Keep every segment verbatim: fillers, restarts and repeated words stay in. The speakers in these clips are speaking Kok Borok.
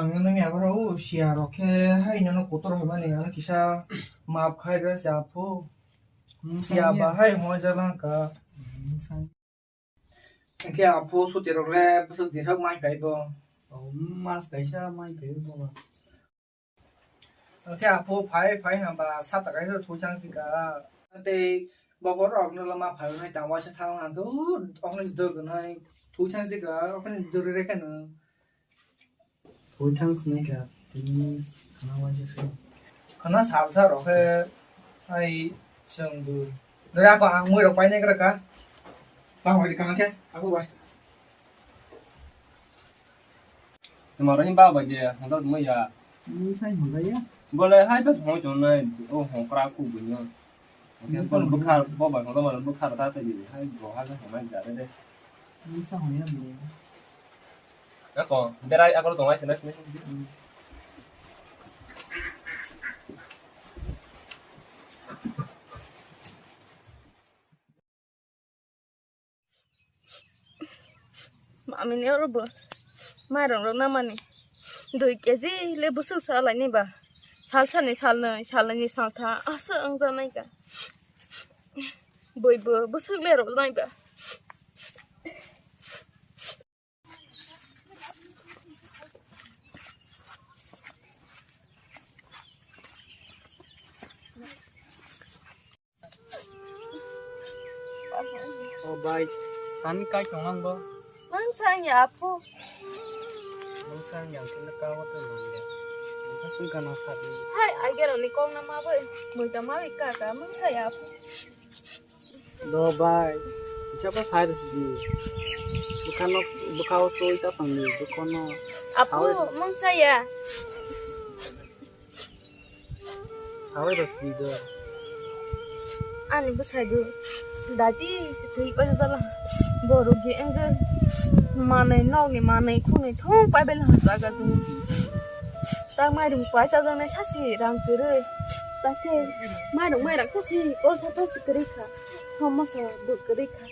Ang nang ya bro, siya rok khe hai nono kotor hwnmani ano kisa maaf khai rw cha phu. Siya ba hai hwnjak lang ka. Hwnkhe aphu suti rok le bwswk din thok mai phai bo. O, mas kaisa mai phai bo. Hwnkhe aphu phai phai hwnba sata kaisa thwi thang sika. Tei bokhorok no lama phai nai tang waisa thang hwnkhe o okni dwgwnai thwi thang sika okni dwrwi rw khe no. Poithang khwnai kha, tini khwna waisa se. Khwna sal sa rok khe, ai, chwng bo. Nai ako ang mui rok painai gra ka. Tang bai ka khe, ako bai. Tuma rani ba bai de, hongsa tuma ya. Ni sai hongsa ya. Bole hai bas hong tong nai, o hong kra ku bu no. Oke, bole bukha, bo bai hong bole bukha ta ta di, hai bo ha hong nai ja de. Ni sa hong ya ni. Ako, berai ako tongai sini sini sini. Mami ni oro bo mairang rok namani dui keji le bwswk sa lai ni ba sal sani sal nwi sal nwi sal tha aswk wng jak nai ka bui bo bwswk le rw nai ba. O bai, tani kai tong ang bo? Mang sang ya aphu. Mang sang yang kena kawa tu mang ya. Mang sang sung kana sabi. Hai, ai gero ni kong na ma bai. Mui ta ma bai ka ka mang sa ya aphu. Do bai. Siapa saya tu sih? Bukan lo, bukan lo tu itu apa nih? Bukan lo. Apu, mung saya. Sawai ba sidi do. Ani bwsai do. Dati twi paisa dala. Borok ge engge manai nokni manai khunui thung pai bai lang jaga do. Ta mairum paisa janai sasi rang kwrwi. Ta khe mairum mairak sasi kol sa sasi kwrwi kha. Homosa bo kwrwi kha.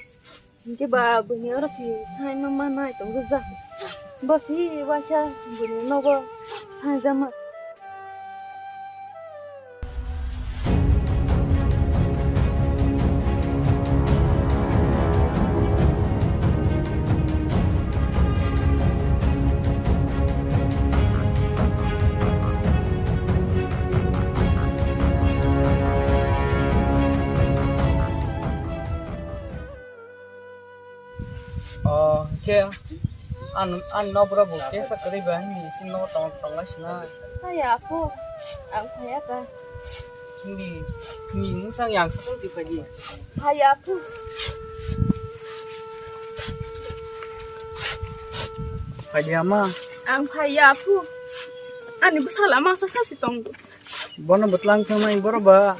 Hingke ba buini oro si sai ma ma nai tong jak. Bo si waisa buini nogo sai jama. O, hingke an, an nokbora bo kesa kwrwi ba hini sini nogo tong, tonglai sina. Haya aphu, ang phaya ka. Hindi, hindi mungsang yang sakang si phaidi. Haya aphu. Phaidi ama. Ang phaya aphu. Ani bwsala masa sasi tong. Bono bwtlang thangmani borok ba.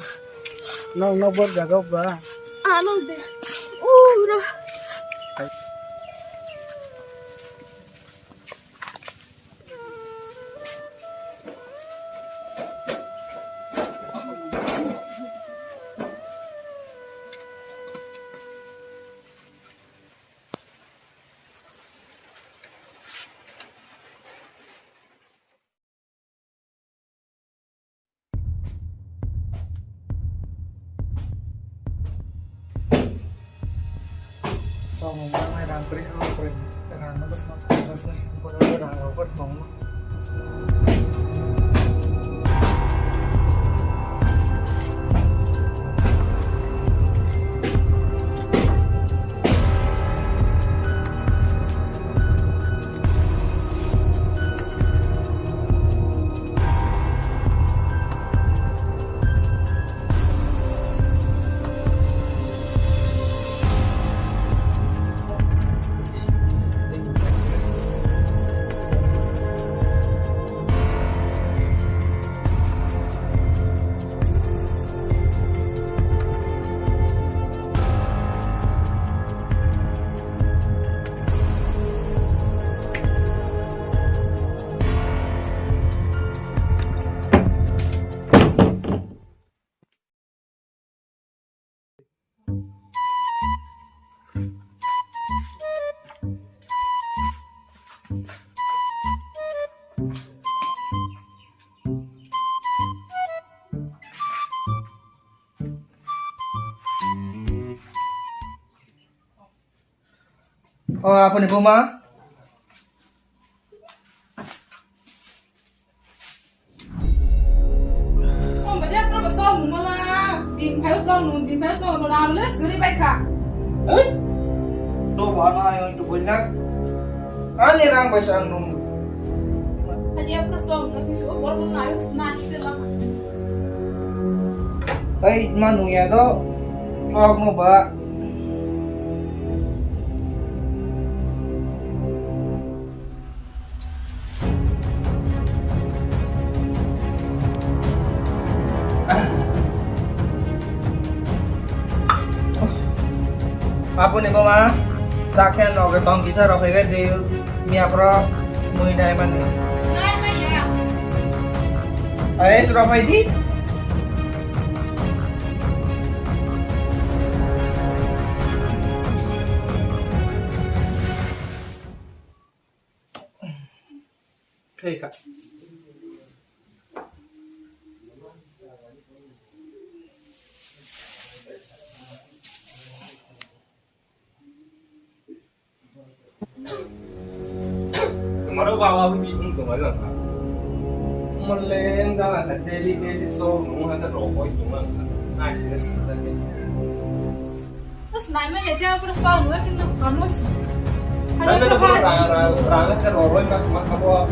Nong nok bor jaga ba. Ano de. Ura. Tongmung nangnai rang kwrwi kha, kwrwi. Rang no bwsma kha, bwsma. Bono rang rok bo tongma. O, apuni buma. O, bajar pro ba song mala. Din phai song nu, din phai song nu, ram les gari bai kha. Hei? To ba na ayo to boina. Ani rang bai sang nu. Aja pro song nu, si so bor nu ayo na sila. Hei, ma nu ya do. Song nu ba. Apuni buma, dakhe noge tong kisa rok phege di miya pro mui nai mani. Nai maya. Aye, sura phai di. Thwi kha. Tomorrow baba bi tung tomorrow lang kha. Mole jala kha daily daily so nung ha ta ro koi tung lang kha. Ai serious sa. Terus naimani aja aku udah tahu nggak kena kamus. Nang na ko ra ra ra ka ro roi ma ma ka bo.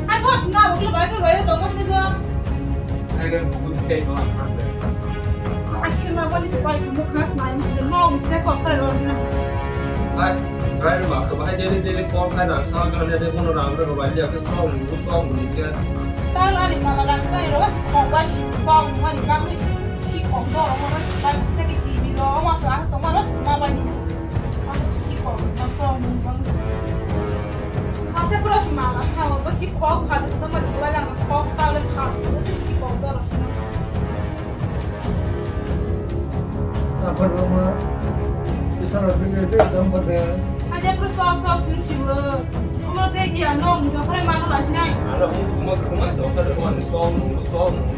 Ai ko singa bukle bai ko roi to mas ni ko. Ai ka bukle kai no. Ai singa bani se bai ko khas nai mo mo se ko ka ro na. Ai driver ma to bai daily daily call khai na sa ka ne de ko no rang ro bai ja ka so mu so mu ke. Ta la ni ma la ka sai ro ko ba shi so mu ni ba ni. Sikok borok no sikpai segi T V lo, o masa ang tongma no sikma bai ni. Ang sikok no song mung bang. Ang se pura sima la sa o, bo sikok pha do tongma do la ang kok sa le pha so, bo sikok borok no. Apa nama? Bisa lebih gede jam pada. Aja pura sok sok sin siwa. Umur te dia no, musa pura mana lah sini. Ada pun semua ke rumah sok pada rumah ni song mung song mung.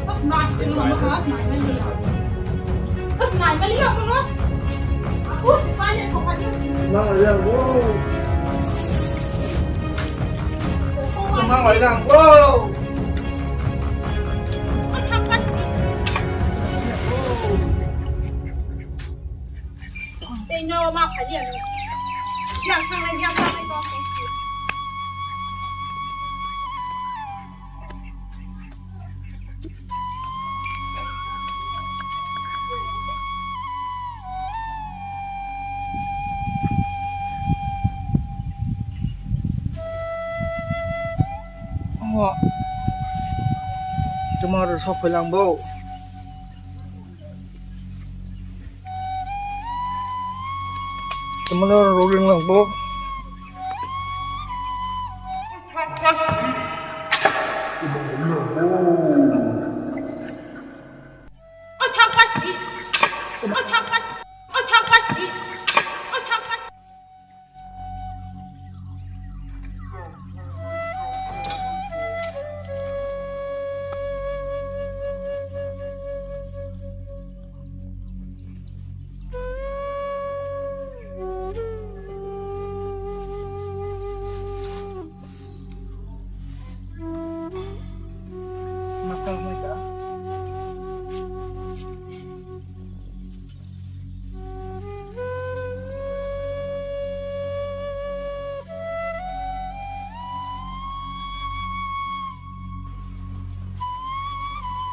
Bas nai mali ya, bas nai mali ya. Bas nai mali ya, bas. Aku sih banyak kok aja. Mang mali lang, bro. Mang mali lang, bro. Ang tangkas ni. Tei no ma phai ya. Yang thang lai, yang thang lai ko. Oh, tomorrow sok phai lang bo. Tomorrow rolling lang bo.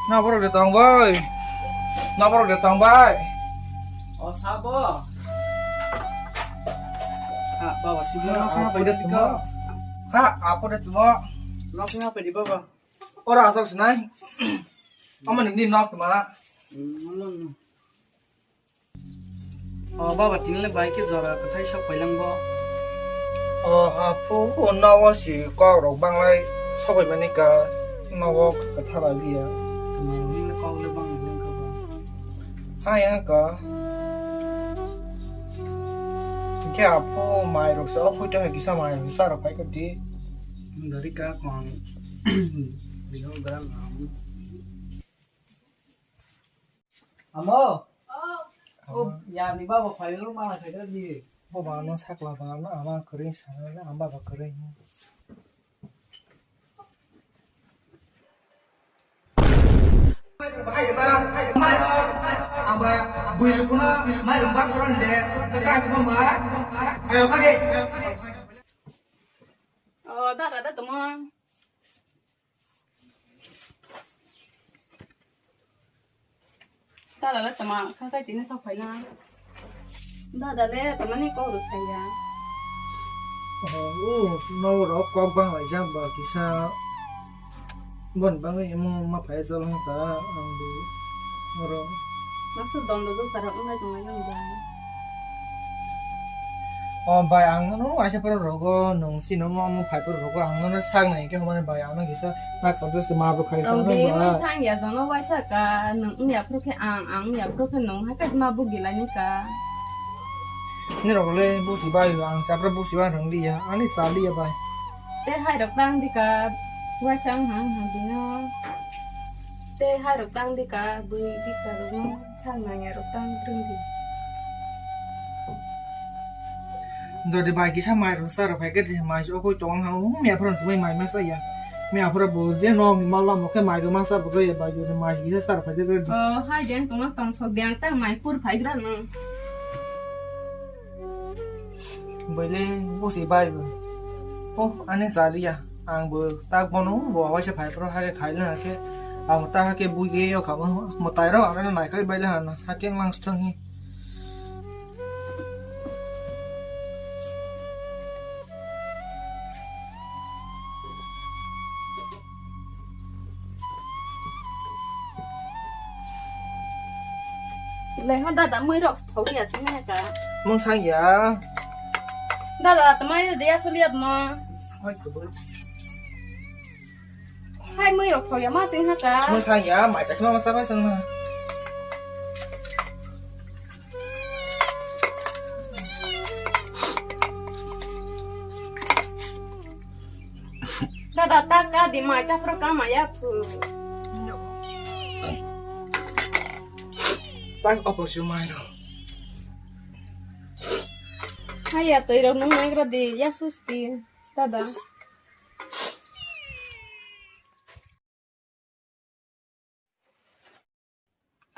Naborok de tong bai. Naborok de tong bai. O sabo. Ha, baba, sibuk nok sima pai de tumo. Ha, apo de tumo. Nok sima pai di baba. Ora asok sinai. Ama nini nok mana? Hmm, O baba, tinle bai khe jora kwthai sok pailang bo. O apo, o nogo si kok rok banglai sok pai mani ka, nogo kwtha bai liya. Tuma rok ni kok le bang nang kha ba. Ha ya ka. Khe apo mai rok se o phoito hai kisa mai rok sa rok pai kha di. Dari ka kong. Biyo gram. Amo. Oh. O, ya ni baba phai lo mana khai di. Bo ba no sakla ba no ama kwrwi sana, ama ba kwrwi. Oh, dara da tamo. Dada le tama kha kai tini sok phaina. Dada le tama ni kok rw saya. Oh, no rok kok bang lai jak ba kisa. Bon bang imo ma phai jol hong ka ang di. Oro. Masu dondo do sara ungai tongai nang ba. O bai, ang no waisa pura rogo, nung chino mo mo phai pura rogo, ang no sak nai ke homani bai, ang no kisa na konses ma bo khai tong Tong di ba. Nung sang ya jono waisa ka, nung ya pro ke ang, ang ya pro ke nung hai ka ma bu gilai ni ka. Ni rok le bu si bai, ang sa pro bu si bai rang di ya, ani sa li ya bai. Te hai rok tang di ka, waisa ang hang hang di no. Te hai rok tang di ka, bui di ka rok no. Sal manya rok tang tring di. Dodi bai kisa mai rok sa rok phai khe mai so koi tong ha, um, ya phran sumai mai ma sa ya. Me aphra bo je no mal lam khe mai rok ma sa bo ya bai dodi mai kisa sa rok phai khe. Oh, hai jeng tong tong sok biang tang mai pur phai gra no. Bwle busi bai bo. Oh, ani saliya. Ang bo tak bono bo waisa phai pro hake khaile hake. Ang ta hake bui ge yo khamo mo tai ro ang nai kai bai le hana. Hake mang stang hi. Leho dada mui rok thok ya sini ka. Mung sang ya. Dada tamai de ya suliat mo. Hoi to bo. Hai mui rok thok ya ma sing ha ka. Mung sang ya, mai ta sima ma sa ba sang na. Dada, ta ka di mai cha pro ka ma ya phu. Pas opo su mai ro. Hai ya toi ro nung mai ro di ya susti. Dada.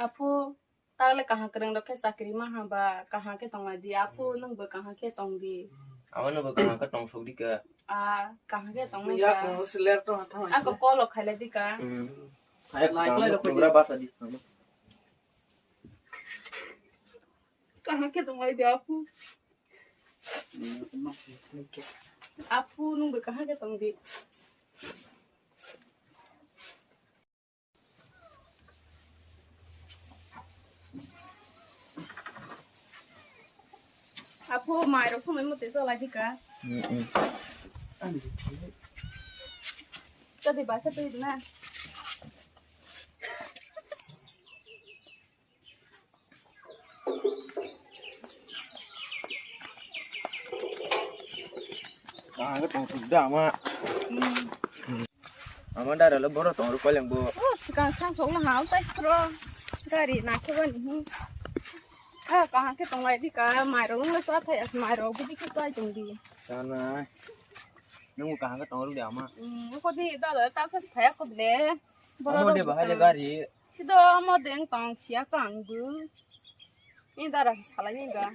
Apu, ta le kaham kwrwng rok khe chakri ma ha ba, kaham khe tong lai di. Apu, nwng bo kaham khe tong di. Amo no bo kaham khe tong sok di ka. A, kaham khe tong lai ya ka. Ko siler to ha thang. Ako call khai lai di ka. Hmm. Hai ko program basa di. Kaham khe tong lai di apu. Apu, nwng bo kaham khe tong di. Apo, mai rok somoi mote chalai di ka. Mm, mm. Tadi basa tadi na. Kaham khe tong suk da ama. Ama dara lo boro tong ru koleng bo. O swkang sang sok la ha tai sro. Gari na khe bani hi. A kaham khe tong lai di ka, mai rok wng le cha thai, mai rok bidi khe chai tong di. Chana. Nung kaham khe tong ru di ama. Hmm, ko di dara ta khe phaya ko ble. Boro ro de bahai le gari. Sido mo deng tong sia kang bu. Ni dara salai ni ga.